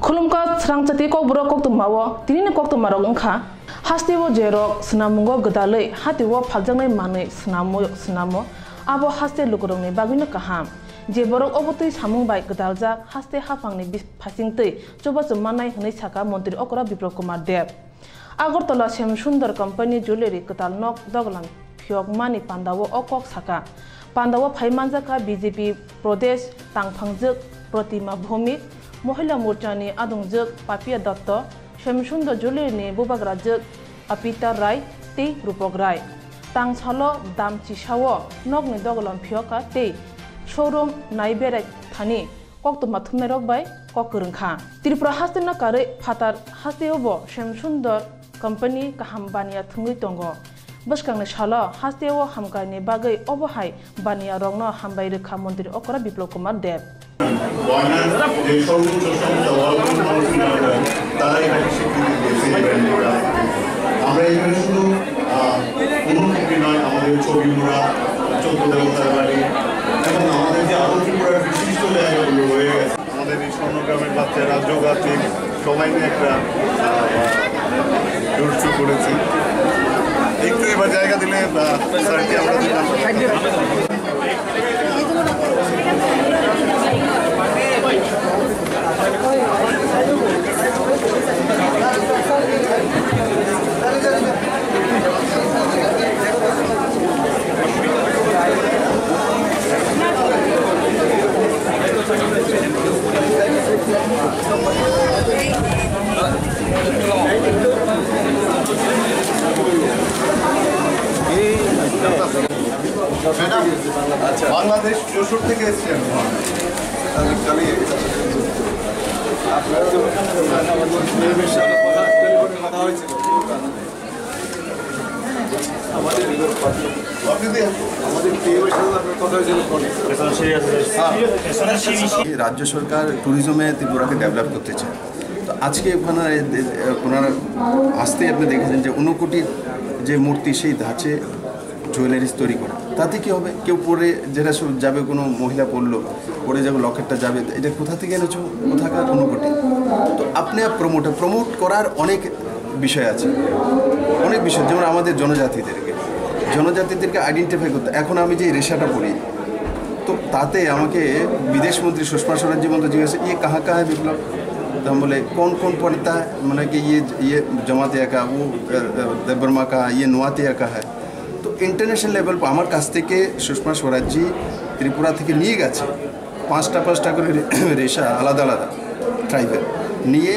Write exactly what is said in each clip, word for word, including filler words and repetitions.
Khulumkha srangchati kokborok koktwmao tinini koktwmarok wngkha. Hasteo jerok swnamungo gwdalwi hatio phaljaknai manwi swnamo, swnamo abo haste lukurokni bagwino kaham. Je borok obotwi samung bai gwdaljak haste haphangni bis-, phasingtwi chubachu mannai hwnwi sakha Montri Okra Biplab Kumar Deb. Agartala Shyam Sundar Company Jewellery kwtal nok doglam phiyokmani pandao o kok sakha. Pandao phai manjakha B J P Pradesh tangphangjwk Pratima Bhowmik, Mohila Morchani adongjwk Papia Dotto, Shyam Sundar Jewellery ni bubagrajwk Apita Rai tei Rupak Rai. Tang salo dam chisao nokni doglam phiyokha tei showroom nai berai thani koktwma thumnairok bai kok kwrwng kha. Tripura hasteno karwi phatar hasteo bo Shyam Sundar Company kaham baniya thwngwi tongo. Bwskangni salo hasteo hamkraini bagwi obo hai baniyarokno hambai rwkha Montri Okra Biplab Kumar Deb. গয়নার যে সর্বোচ্চ সংখ্যা world of multi millionaire, তারা এখানে স্বীকৃতি দিয়েছে এই ব্র্যান্ডের। আমরা এখানে শুধু, আহ, কোনো ক্ষেত্রে নয়, আমাদের ছবি মোড়া, চোদ্দ দেবতার বাড়ি এবং আমাদের যে আরো ত্রিপুরার বিশিষ্ট জায়গাগুলো রয়ে গেছে। আমাদের এই স্বর্ণগ্রামের বাচ্চারা, যোগা টিম, সবাই মিলে একটা, আহ, ট্যুর শু করেছি। একটু এবার জায়গা দিলে, আহ, স্যারকে আমরা দিলাম। ম্যাডাম, আচ্ছা। বাংলাদেশ যশোর থেকে এসছেন। আপনারা তো কথা হয়েছিল। আমাদের, আমাদের পিএমের সাথে আপনার কথা হয়েছিল ফোনে। রাজ্য সরকার ট্যুরিজমে ত্রিপুরাকে ডেভেলপ করতে চায়। তো আজকে ওখানে, ওনারা আসতে আপনি দেখেছেন যে ঊনকোটির যে মূর্তি, সেই ধাঁচে জুয়েলারিজ তৈরি করা। তাতে কি হবে? কেউ পরে, যেটা সব যাবে, কোনো মহিলা পরলো, পরে যাবে, লকেটটা যাবে, এটা কোথা থেকে এনেছো? কোথাকার? ঊনকোটি। তো আপনি প্রমোট, প্রমোট করার অনেক বিষয় আছে, অনেক বিষয়, যেমন আমাদের জনজাতিদেরকে, জনজাতিদেরকে আইডেন্টিফাই করতে। এখন আমি যে রেশাটা পরি, তো তাতে আমাকে বিদেশ মন্ত্রী সুষমা স্বরাজ জি বলতে জিজ্ঞাসা, "ইয়ে কাহা কা হ্যায় বিপ্লব?" তো আমি বলে, "কোন কোন পড়তা হ্যায়?" মানে কি, "ইয়ে, ইয়ে জমাতিয়া কা, ও, এ, এ, দেববর্মা কা, ইয়ে নোয়াতিয়া কা হ্যায়।" তো ইন্টারন্যাশনাল লেভেল আমার কাছ থেকে সুষমা স্বরাজ জি ত্রিপুরা থেকে নিয়ে গেছে পাঁচটা পাঁচটা করে রে-, রেশা আলাদা আলাদা ট্রাইবের, নিয়ে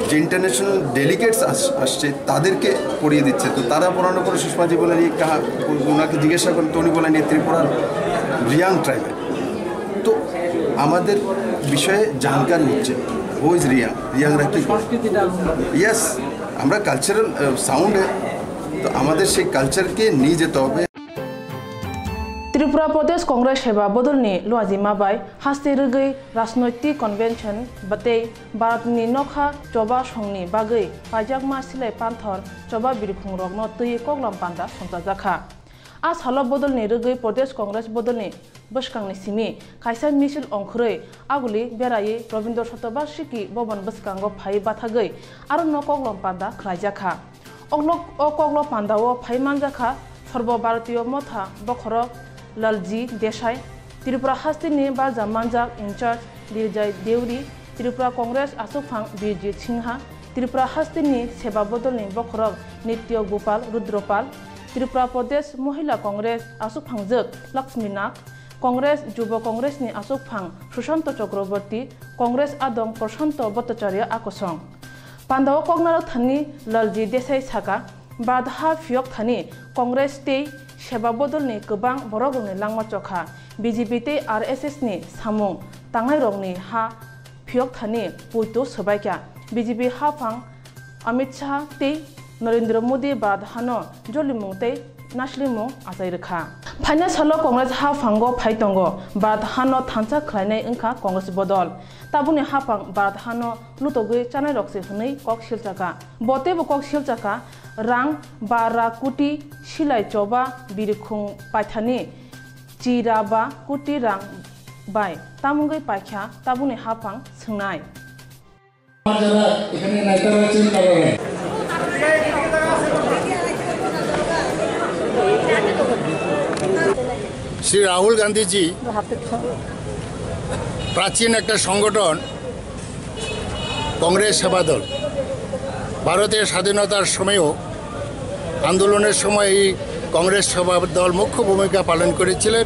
যে ইন্টারন্যাশনাল ডেলিগেটস আস-, আসছে, তাদেরকে পড়িয়ে দিচ্ছে। তো তারা পড়ানোর পরে সুষমা জি বলেন, "ইয়ে কাহা?" ওনাকে জিজ্ঞাসা করেন, তো উনি বলেন, "ইয়ে ত্রিপুরার রিয়াং ট্রাইবের।" তো আমাদের বিষয়ে জানকারি হচ্ছে, হু ইজ রিয়াং, রিয়াংরা কী করে। ইয়েস, আমরা কালচারাল, আহ, সাউন্ডে, তো আমাদের সেই কালচারকে নিয়ে যেতে হবে। Tripura Pradesh Congress Seba Bodolni luajima bai haste rwgwi Rajnoitik Convention ba tei Bharatni nokha choba songni bagwi paijakma silai panthor choba birikhungrokno twiwi koklam panda songchajakha. A salo bodolni rwgwi Pradesh Congress bodolni bwskangni simi kaisa misil ongkhorwi aguli beraiwi Rabindra Shatobarshiki Bhavan bwskango phaiwi bathagwi arono koklam panda khlaijakha. Oklok-, o koklo pandao phai manjakha Sarbo Bharatiya Motha bokhorok Lalji Desai, Tripura hasteni barja manjak in-charge Birjay Deuri, Tripura Congress aswkphang Birjit Singha, Tripura hasteni Seba Bodolni bokhorok Nitya Gopal Rudropal, Tripura Pradesh Mohila Congress aswkphangjwk Lakshmi Nag, Congress Jubo Congressni aswkphang Sushanta Chakraborty, Congress adong Prashanto Bhattacharya a kosong. Pandao koknarok thani Lalji Desai saka, Bharat ha phiyok thani Congress tei Seba Bodolni kwbang borokrokni langma chokha, B J P tei R S S ni samung tangnairokni ha phiyok thani poito swbaikha. B J P haphang Amit Shah tei Narendra Modi Bharat hano jolimung tei naslimung achai rwkha. Phaina salo Congress haphango phai tongo, Bharat hano thansa khlainai wngkha Congress bodol. Tabukni haphang Bharat hano lutogwi chanairok se hwnwi kok silchakha. Bo teibo kok silchakha, rang bara koti silai choba birikhung paithani chira ba koti rang bai tamungwi paikha tabukni haphang swngnai. যারা এখানে নেতারা আছেন, তারা শ্রী রাহুল গান্ধীজি প্রাচীন একটা সংগঠন কংগ্রেস সেবা দল। ভারতের স্বাধীনতার সময়ও, আন্দোলনের সময় এই কংগ্রেস সেবা দল মুখ্য ভূমিকা পালন করেছিলেন।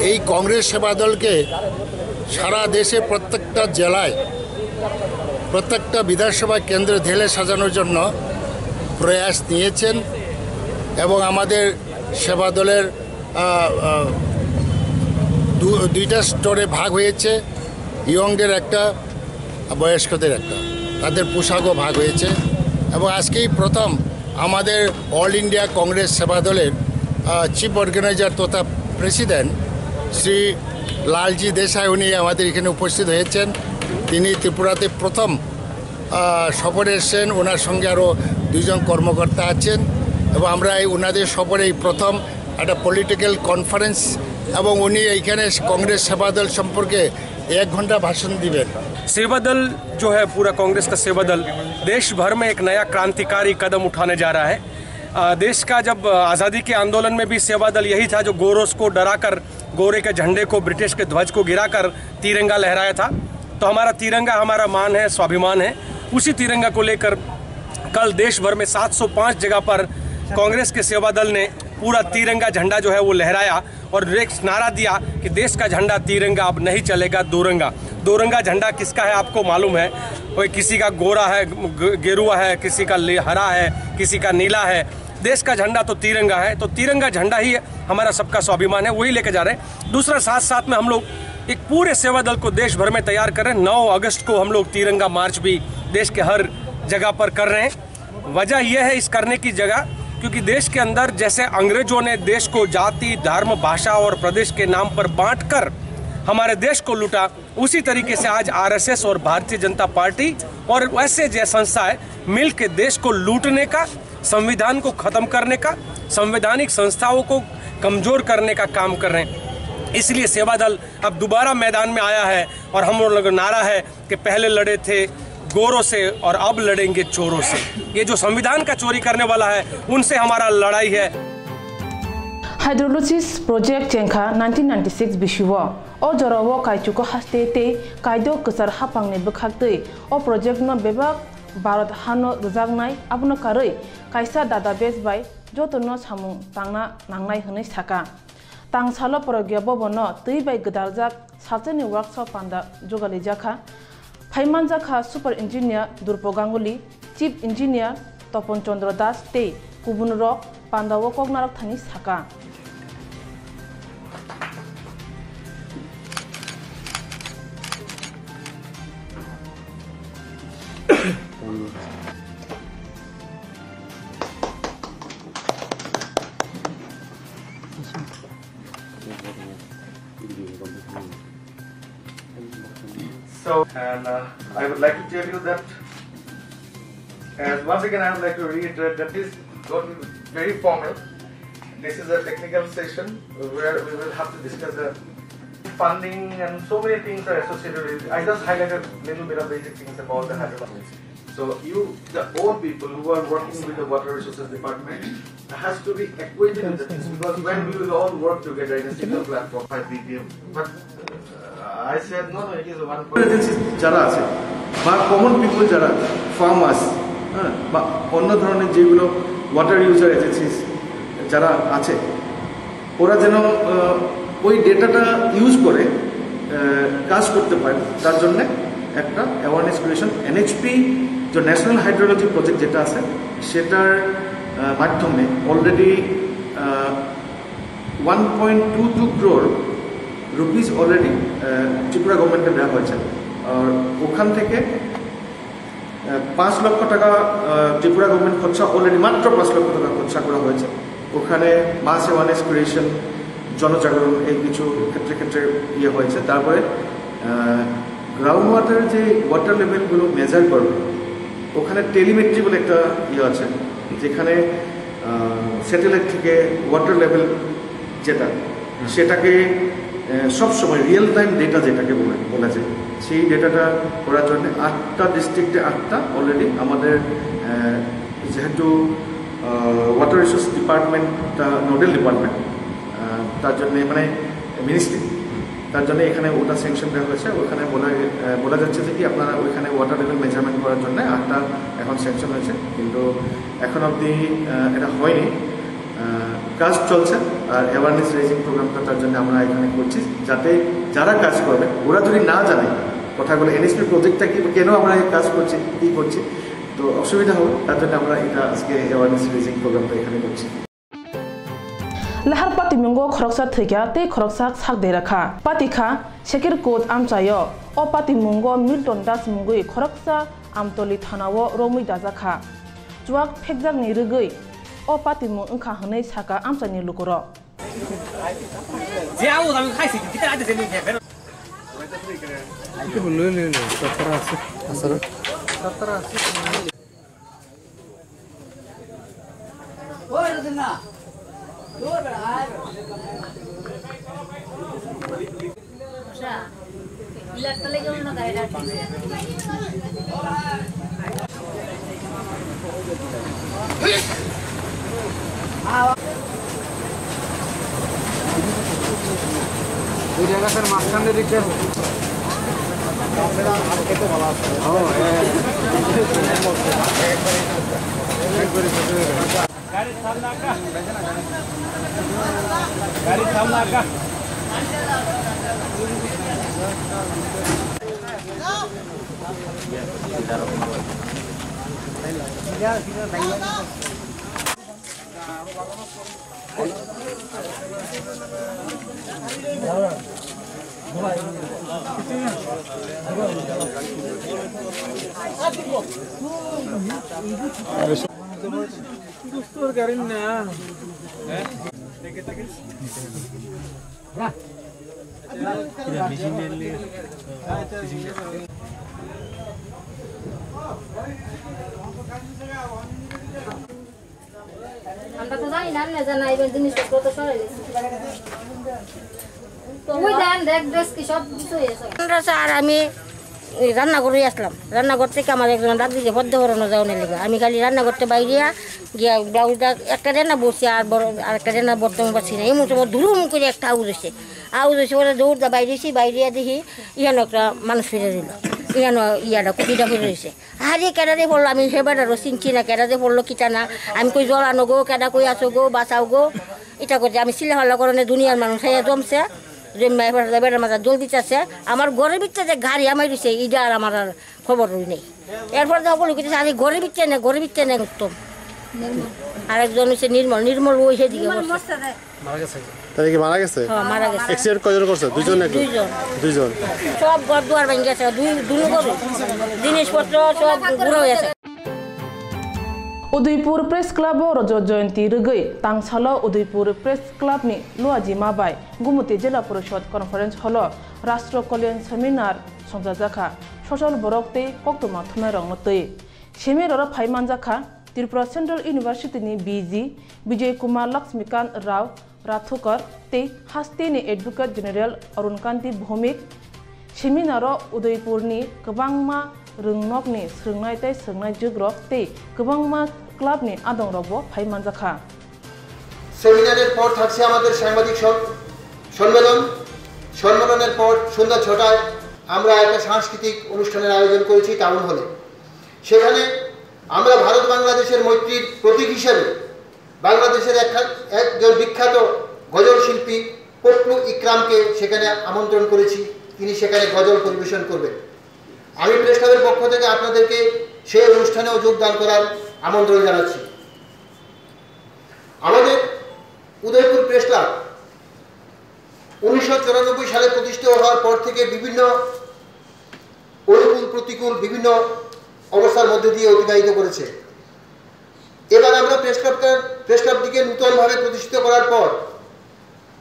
এই কংগ্রেস সেবা দলকে সারা দেশে প্রত্যেকটা জেলায়, প্রত্যেকটা বিধানসভা কেন্দ্রে ঢেলে সাজানোর জন্য প্রয়াস নিয়েছেন এবং আমাদের সেবা দলের, আহ, আহ, দু-, দুইটা স্তরে ভাগ হয়েছে, ইয়ংদের একটা, বয়স্কদের একটা, তাদের পোশাকও ভাগ হয়েছে। এবং আজকেই প্রথম আমাদের অল ইন্ডিয়া কংগ্রেস সেবা দলের, আহ, চিফ অর্গানাইজার তথা প্রেসিডেন্ট শ্রী লালজি দেশাই, উনি আমাদের এখানে উপস্থিত হয়েছেন। তিনি ত্রিপুরাতে প্রথম, আহ, সফরে এসেছেন। ওনার সঙ্গে আরও দুইজন কর্মকর্তা আছেন এবং আমরা এই ওনাদের সফরে এই প্রথম একটা পলিটিক্যাল কনফারেন্স এবং উনি এইখানে কংগ্রেস সেবা দল সম্পর্কে এক ঘন্টা ভাষণ দিবেন। सेवा दल जो है, पूरा कांग्रेस का सेवा दल देश भर में एक नया क्रांतिकारी कदम उठाने जा रहा है। अ, देश का जब, अ, आज़ादी के आंदोलन में भी सेवा दल यही था जो गोरों को डराकर, गोरे के झंडे को, ब्रिटिश के ध्वज को गिराकर तिरंगा लहराया था। तो हमारा तिरंगा हमारा मान है, स्वाभिमान है। उसी तिरंगा को लेकर कल देश भर में सात सौ पाँच जगह पर कांग्रेस के सेवा दल ने पूरा तिरंगा झंडा जो है वो लहराया और एक नारा दिया कि देश का झंडा तिरंगा, अब नहीं चलेगा दोरंगा। दोरंगा झंडा किसका है आपको मालूम है? कोई किसी का गोरा है, ग-, गेरुआ है, किसी का ले-, हरा है, किसी का नीला है। देश का झंडा तो तिरंगा है, तो तिरंगा झंडा ही हमारा सबका स्वाभिमान है, वही लेके जा रहे हैं। दूसरा, साथ साथ में हम लोग एक पूरे सेवा दल को देश भर में तैयार कर रहे हैं। नौ अगस्त को हम लोग तिरंगा मार्च भी देश के हर जगह पर कर रहे हैं। वजह यह है इस करने की जगह, क्योंकि देश के अंदर जैसे अंग्रेजों ने देश को जाति, धर्म, भाषा और प्रदेश के नाम पर बांटकर हमारे देश को लूटा, उसी तरीके से आज आरएसएस और भारतीय जनता पार्टी और वैसे जय संस्थाएं मिल के देश को लूटने का, संविधान को खत्म करने का, संवैधानिक संस्थाओं को कमजोर करने का काम कर रहे हैं। इसलिए सेवा दल अब दोबारा मैदान में आया है और हम लोग का नारा है कि पहले लड़े थे गोरों से और अब लड़ेंगे चोरों से। ये जो संविधान का चोरी करने वाला है, उनसे हमारा लड़ाई है। Hydrolysis project chengkha nineteen ninety-six bisio. O jorao kaichuko haste tei kaidok kwchar hapangni bwkhaktwi o project no bebak Bharat hano rwjaknai, abono karwi kaisa database bai jotono samung tangna nangnai hwnwi saka. Tangsalo Pragya Bhavan no twi bai gwdaljak salsani workshop panda jugalijakha. Phaimanjakha Super Engineer Durpo Ganguly, Chief Engineer Topon Chandra Das tei kubunrok pandao koknarok thani saka. So, and, uh, I would like to tell you that, as once again, I would like to reiterate that this is going to be very formal. This is a technical session where we will have to discuss the funding and so many things are associated with it. I just highlighted a little bit of basic things about the hydrology. So you, the old people who are working with the water resources department has to be acquainted with the things, because when we will all work together in a single platform, five B P M. But, uh, I said, "No, no, it is a one point." Agency যারা আছে বা common people যারা, ফার্মার্স, হ্যাঁ, বা অন্য ধরনের যেগুলো water user agencies যারা আছে, ওরা যেন, আহ, ওই ডেটাটা ইউজ করে, আহ, কাজ করতে পারে, তার জন্য একটা অ্যাওয়ারনেস ক্রিয়েশন। এনএইচপি, যে ন্যাশনাল হাইড্রোলজি প্রজেক্ট যেটা আছে, সেটার, আহ, মাধ্যমে already one point two two crore rupees already Tripura গভর্নমেন্টকে দেওয়া হয়েছে। আর ওখান থেকে আহ, পাঁচ লক্ষ টাকা, আহ, ত্রিপুরা গভর্নমেন্ট খরচা, অলরেডি মাত্র পাঁচ লক্ষ টাকা খরচা করা হয়েছে। ওখানে মাস অ্যাওয়ারনেস ক্রিয়েশন, জনজাগরণ, এই কিছু ক্ষেত্রে ক্ষেত্রে ইয়ে হয়েছে। তারপরে, আহ, গ্রাউন্ড ওয়াটার যে ওয়াটার লেভেলগুলো মেজার করবে, ওখানে টেলিমেট্রি বলে একটা ইয়ে আছে, যেখানে, আহ, স্যাটেলাইট থেকে ওয়াটার লেভেল যেটা, হুম। সেটাকে, আহ, সবসময় রিয়েল টাইম ডেটা যেটাকে বলে, বলা যায়, সেই ডেটাটা করার জন্য আটটা ডিস্ট্রিক্টে আটটা অলরেডি আমাদের, আহ, যেহেতু ওয়াটার রিসোর্স ডিপার্টমেন্টটা নোডাল ডিপার্টমেন্ট, তার জন্য মানে মিনিস্ট্রি, তার জন্য এখানে ওটা স্যাংশন দেওয়া হয়েছে। ওখানে বলা আহ, বলা যাচ্ছে যে কি আপনারা ওইখানে ওয়াটার লেভেল মেজারমেন্ট করার জন্য আটটা এখন স্যাংশন হয়েছে, কিন্তু এখন অবধি আহ, এটা হয়নি। আহ, কাজ চলছে। আর অ্যাওয়ারনেস রেজিং প্রোগ্রামটা তার জন্য আমরা এখানে করছি, যাতে যারা কাজ করবে ওরা যদি না জানে কথাগুলো, এনএসপি প্রজেক্টটা কি, কেন আমরা এই কাজ করছি, কি করছি, তো অসুবিধা হবে। তার জন্য আমরা এটা আজকে অ্যাওয়ারনেস রেজিং প্রোগ্রামটা এখানে করছি। Lahar patimungo khoroksa thwikha tei khoroksa sak dera kha. Pati kha Shekir Kut amchaio. O patimungo Milton Das mungwi khoroksa Amtoli thanao romwi dajak kha. Chuak phekjakni rwgwi o patimung wngkha hwnwi sakha amchaini lukurok. দুই জায়গা স্যার মাঝখানে দিকে। ও, হ্যাঁ। একবারে। গাড়ির সামনে আঁকা। গাড়ির সামনে আঁকা। আমরা তো জানি না, আমরা জানা এবার জিনিসপত্র তো সরাই দিয়েছি। তো ওই দেন, দেখ, ড্রেস কি সব কিছু হয়েছে। আমরা স্যার, আমি এই রান্নাঘরে আসলাম, রান্নাঘর থেকে আমার একজন ডাক দিয়েছে পদ্ম হরণ যাওয়ার লেগে। আমি খালি রান্নাঘরতে বাইরে গিয়া ব্লাউজটা একটা দেন না বসি, আর বড় আর একটা দেন না বর্তমান পাচ্ছি না। এমন সময় দুরুম করে একটা আওয়াজ হয়েছে, আওয়াজ হয়েছে, ওরা দৌড়টা বাইরে এসে বাইরে দেখি ইয়ানো একটা মানুষ ফিরে দিল, ইয়ানো ইয়াটা কুটিটা ফিরে রয়েছে। আরে কেডা রে বললো, আমি হে বেটারও চিনছি না, কেডা রে বললো কিতা না। আমি কই, "জ্বলানো গো, কেডা কই আছো গো, বাঁচাও গো।" এটা করছে, আমি চিল্লা ফাল্লা করনে দুনিয়ার মানুষ হয়ে জমছে, জন্মে এবার বেটার মাথা জল দিতেছে। আমার ঘরের ভিতরে যে গাড়ি আমার দিছে, এটা আর আমার আর খবর রই নেই। এরপর তো বলি, "কিন্তু আরে ঘরের ভিতরে নেই, ঘরের ভিতরে নেই উত্তম।" আরেকজন হচ্ছে নির্মল, নির্মল ওই সেদিকে বসে। মারা গেছে। তাই কি মারা গেছে? হ্যাঁ, মারা গেছে। অ্যাক্সিডেন্ট কয়জন করছে? দুইজন নাকি? দুইজন। দুইজন। সব ঘর দুয়ার ভেঙে গেছে, দুই, দুনো ঘর। জিনিসপত্র সব গুঁড়ো হয়ে গেছে। Udaipur Press Club o Rajat Jayanti rwgwi tangsalo Udaipur Press Club ni luajima bai Gumoti Jila Porishod Conference Hall o Rashtra Kalyan Seminar songchajakha, sosol borok tei koktwma thumnairokno twi. Seminar o phai manjakha Tripura Central University ni B G Bijoy Kumar Laxmikant Rao Rathukar tei hasteni Advocate General Arun Kanti Bhowmik. Seminar o Udaipur ni kwbangma rwngnokni swrwngnai tei swrwngnai jugrok tei kwbangma club ni adongrokbo phai manjakha. সেমিনারের পর থাকছে আমাদের সাংবাদিক সম-, সম্মেলন। সম্মেলনের পর সন্ধ্যা ছটায় আমরা একটা সাংস্কৃতিক অনুষ্ঠানের আয়োজন করেছি টাউন হলে। সেখানে আমরা ভারত বাংলাদেশের মৈত্রীর প্রতীক হিসেবে বাংলাদেশের এক, একজন বিখ্যাত গজল শিল্পী পটলু ইকরামকে সেখানে আমন্ত্রণ করেছি। তিনি সেখানে গজল পরিবেশন করবেন। আমি প্রেস ক্লাবের পক্ষ থেকে আপনাদেরকে সেই অনুষ্ঠানেও যোগদান করার আমন্ত্রণ জানাচ্ছি। আমাদের উদয়পুর প্রেস ক্লাব উনিশশো চুরানব্বই সালে প্রতিষ্ঠিত হওয়ার পর থেকে বিভিন্ন অনুকূল প্রতিকূল বিভিন্ন অবস্থার মধ্যে দিয়ে অতিবাহিত করেছে। এবার আমরা প্রেস ক্লাবটা, প্রেস ক্লাবটিকে নূতনভাবে প্রতিষ্ঠিত করার পর,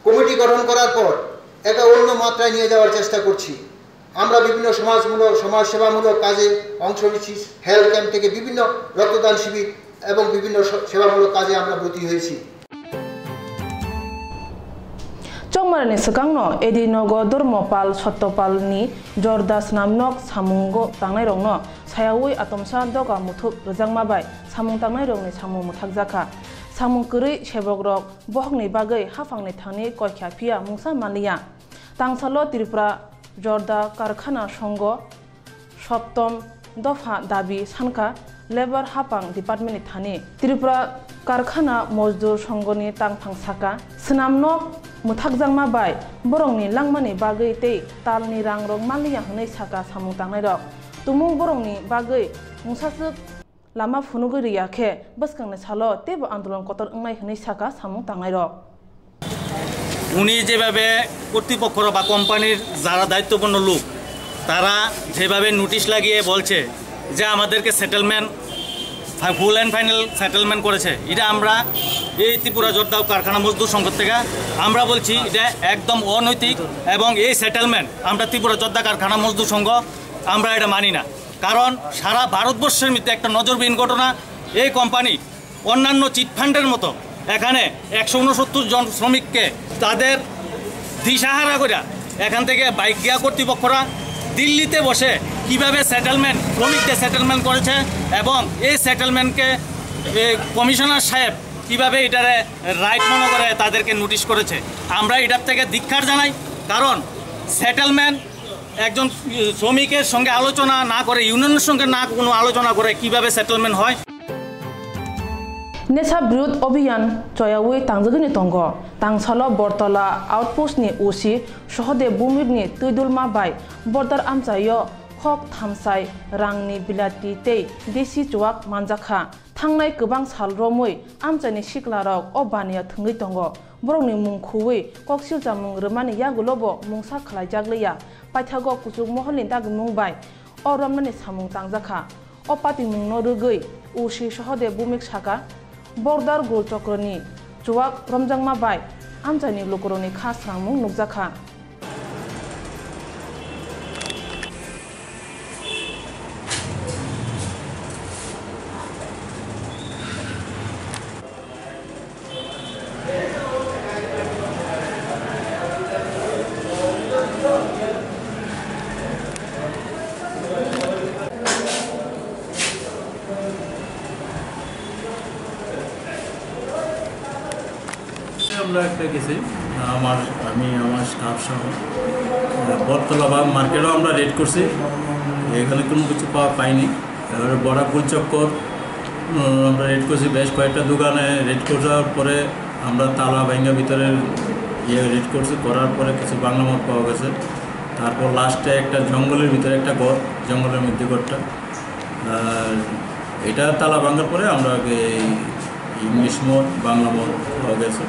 কমিটি গঠন করার পর একটা অন্য মাত্রায় নিয়ে যাওয়ার চেষ্টা করছি। আমরা বিভিন্ন সমাজমূলক, সমাজসেবামূলক কাজে অংশ নিচ্ছি, হেলথ ক্যাম্প থেকে বিভিন্ন রক্তদান শিবির এবং বিভিন্ন স-, সেবামূলক কাজে আমরা ব্রতী হয়েছি। Chongmarani swkangno Edi Nogo Dharmopal Satyopalni Jorda Swnamnok samungo tangnairokno sayawi atomsa doga muthub rwjakma bai samung tangnairokni samung mwthakjakha. Samung kwrwi sebokrok bohokni bagwi haphangni thani koikha phiya mungsa manliya. Tangsalo Tripura Jorda Karkhana Songho Soptom dopha dabi sankha, Labour haphang department ni thani Tripura Karkhana Mojdur Songhoni tangphang saka, swnamnok mwthakjakma bai borokni langmani bagwi tei talni rangrok manliya hwnwi saka samung tangnairok. Tumung borokni bagwi mungsaswk lama phunugwi rwya khe bwskangni salo teibo andolon kotor wngnai hwnwi saka samung tangnairok. উনি যেভাবে কর্তৃপক্ষরা বা কোম্পানির যারা দায়িত্বপূর্ণ লোক, তারা যেভাবে নোটিশ লাগিয়ে বলছে যে আমাদেরকে settlement, full and final settlement করেছে, এটা আমরা এই ত্রিপুরা জোরদাও কারখানা মজদুর সংঘ থেকে আমরা বলছি এটা একদম অনৈতিক এবং এই সেটেলমেন্ট আমরা ত্রিপুরা জোরদা কারখানা মজদুর সংঘ আমরা এটা মানি না। কারণ সারা ভারতবর্ষের মধ্যে একটা নজরবিহীন ঘটনা, এই কোম্পানি অন্যান্য চিট ফান্ডের মতো এখানে একশো ঊনসত্তর জন শ্রমিককে তাদের দিশাহারা করে এখান থেকে বাইক গিয়া কর্তৃপক্ষরা দিল্লিতে বসে কিভাবে সেটেলমেন্ট, শ্রমিকদের সেটেলমেন্ট করেছে এবং এই সেটেলমেন্টকে এই কমিশনার সাহেব কিভাবে এটারে রাইট মনে করে তাদেরকে নোটিশ করেছে। আমরা এটার থেকে ধিক্কার জানাই, কারণ সেটেলমেন্ট একজন শ্রমিকের সঙ্গে আলোচনা না করে, ইউনিয়নের সঙ্গে না কোনো আলোচনা করে কিভাবে সেটেলমেন্ট হয়? Nesa birud obhiyan choyawi tangjagwini tongo. Tangsalo Bortola outpost ni O C Sohodev Bhumik ni twidulma bai border amchaio khok thamsai rangni bilati tei desi chuwak manjakha. Thangnai kwbang sal romwi amchaini siklarok o baniya thwngwi tongo. Borokni mung khuwi koksil chamung rwmani yagulobo mungsa khlaijak liya. Paithago kuchuk moholni dagimung bai o romnani samung tangjakha. O patimungno rwgwi O C Sohodev Bhumik saka, border gul chokroni chuwak romjakma bai amchaini lukurokni kha srangmung nukjakha. আমরা একটা গেছি, আমার, আমি, আমার স্টাফ সহ, আহ, বটতলা বা মার্কেটও আমরা রেড করছি, এখানে কোনো কিছু পাওয়া, পাইনি। এবারে বড়া ফুল চক্কর, উম, আমরা রেড করছি, বেশ কয়েকটা দোকানে রেড করার পরে আমরা তালা ভাঙা ভিতরে ইয়ে রেড করছি, করার পরে কিছু বাংলা মদ পাওয়া গেছে। তারপর লাস্টে একটা জঙ্গলের ভিতরে একটা ঘর, জঙ্গলের মধ্যে ঘরটা। আর এটা তালা ভাঙার পরে আমরা এই ইংলিশ মদ, বাংলা মদ পাওয়া গেছে,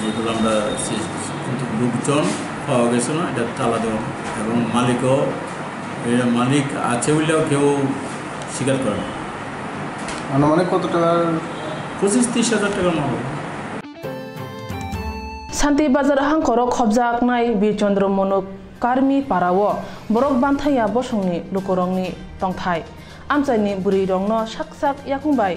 যেগুলো আমরা সিজ করছি। কিন্তু লোকজন পাওয়া গেছে না, এটা তালা দেওয়া। এবং মালিকও, এটা মালিক আছে বলেও কেউ স্বীকার করে না। আনুমানিক কত টাকার? পঁচিশ ত্রিশ হাজার টাকার মাল হবে। Santi Bazar hangkoro khobjaknai Birchandra Monok Karmi Parao borok banthaya bosongni lukurokni tongthai. Amchaini bwrwirokno sak sak yakung bai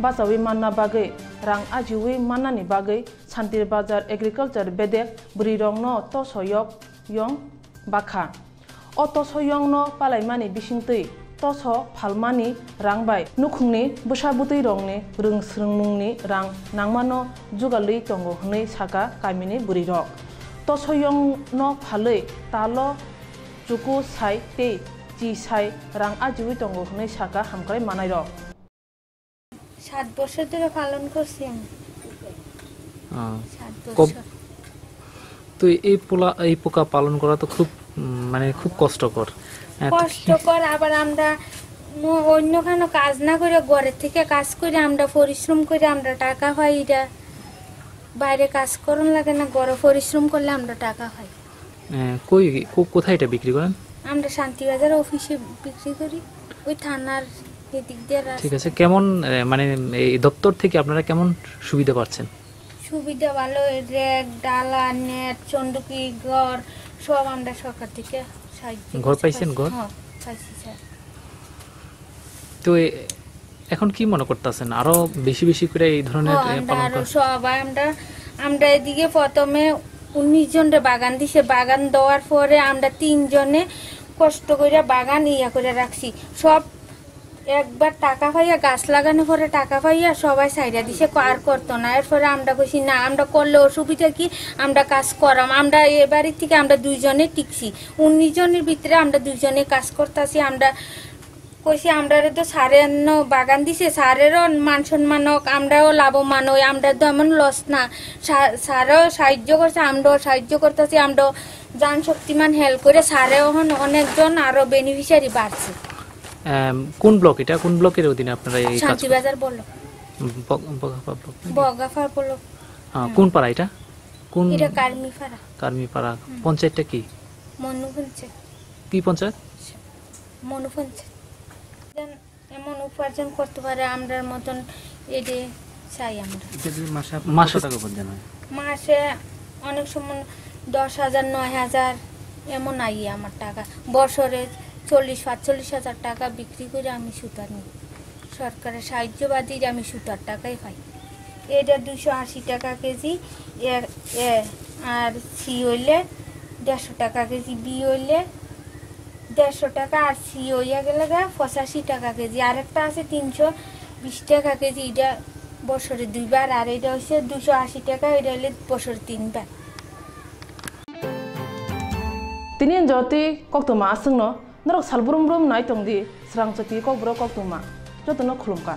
bachawi manna bagwi rang ajiwi mannani bagwi Santir Bazar Agriculture bedek bwrwirokno toso yok yong bakha. O toso yongno palaimani bisingtwi toso phalmani rang bai nukhungni bwsa bwtwirokni rwng swrwngmungni rang nangmano jugalwi tongo hwnwi saka kamini bwrwirok. Toso yongno phalwi talo chuku sai tei chi sai rang ajiwi tongo hwnwi saka hamkrai manairok. সাত বছর ধরে পালন করছি আমি। আহ, সাত কব-, বছর। তো এই পোলা, এই পোকা পালন করা তো খুব, উম, মানে খুব কষ্টকর। আহ, তো কি কষ্টকর, আবার আমরা ম-, অন্য কোনো কাজ না করে ঘরের থেকে কাজ করে আমরা পরিশ্রম করে আমরা টাকা পাই, এটা বাইরে কাজ করন লাগে না, ঘরে পরিশ্রম করলে আমরা টাকা পাই। এ, কই, কো-, কোথায় এটা বিক্রি করেন? আমরা শান্তিবাজার অফিসে বিক্রি করি, ওই থানার এদিক দিয়ে রাস্তা। ঠিক আছে, কেমন, এ, মানে এই দপ্তর থেকে আপনারা কেমন সুবিধা পাচ্ছেন? সুবিধা ভালো, এই র‍্যাক, ডালা, নেট, চন্ডুকি, ঘর সব আমরা সরকার থেকে সাহায্য ঘর পাইছেন, পাইছি। ঘর? হ্যাঁ, পাইছি স্যার। তো এ-, এখন কি মনে করতেছেন? আরো বেশি বেশি করে এই ধরনের, হ্যাঁ, এ, আমরা পালন আরো কর- সবাই আমরা, আমরা এদিকে প্রথমে উনিশ জনরে বাগান দিছে, বাগান দেওয়ার পরে আমরা তিনজনে কষ্ট কইরা বাগান ইয়া করে রাখছি। সব একবার টাকা পাইয়া, গাছ লাগানোর পরে টাকা পাইয়া সবাই ছাইড়া দিছে, ক-, আর করতো না। এরপরে আমরা কইছি, "না, আমরা করলে অসুবিধা কি? আমরা কাজ করাম।" আমরা এ বাড়ি থেকে আমরা দুইজনে টিকছি, উনিশ জনের ভিতরে আমরা দুইজনে কাজ করতাছি। আমরা কইছি, "আমরারে তো স্যারে এন্ন বাগান দিছে, স্যারেরও মান সম্মান হোক, আমরাও লাভবান হই, আমরা তো এমন লস না।" স্যা-, স্যারও সাহায্য করছে, আমরাও সাহায্য করতেছি, আমরাও জান শক্তিমান হেল্প করে স্যারে এখন অনেকজন আরো বেনিফিশিয়ারি বাড়ছে। এম, কোন ব্লক এটা? কোন ব্লকের অধীনে আপনারা এই কাজ করছেন? শান্তিবাজার ব্লক। উম, বগ-, বগাফা ব্লক নাকি? বগাফা ব্লক। হ্যাঁ, হুম। কোন পাড়া এটা? কোন এটা কার্মিপাড়া। কার্মিপাড়া। হুম। পঞ্চায়েতটা কি? মনু পঞ্চায়েত। কি পঞ্চায়েত? মনু পঞ্চায়েত। যেন এমন উপার্জন করতে পারে আমরার মতন, এডে চাই আমরা। এটা দিয়ে মাসে আপনার মাসে কত টাকা উপার্জন হয়? মাসে অনেক সময় দশ হাজার, নয় হাজার এমন আই আমার টাকা। বছরে চল্লিশ, পাঁচচল্লিশ হাজার টাকা বিক্রি করে আমি সুতা নিই। সরকারের সাহায্য বাদে আমি সুতার টাকাই পাই। এটা দুশো আশি টাকা কেজি, এ, এ, আর সি হইলে দেড়শো টাকা কেজি, বি হইলে দেড়শো টাকা, আর সি হইয়া গেলে গা পঁচাশি টাকা কেজি। আরেকটা আছে তিনশো বিশ টাকা কেজি, এটা বছরে দুইবার। আর এটা হচ্ছে দুশো আশি টাকা, এটা হইলে বছরে তিনবার। Tini jyoti koktwma aswkno norok sal brum brum nai tong di, srang chati kokborok koktwma jotono khulumkha.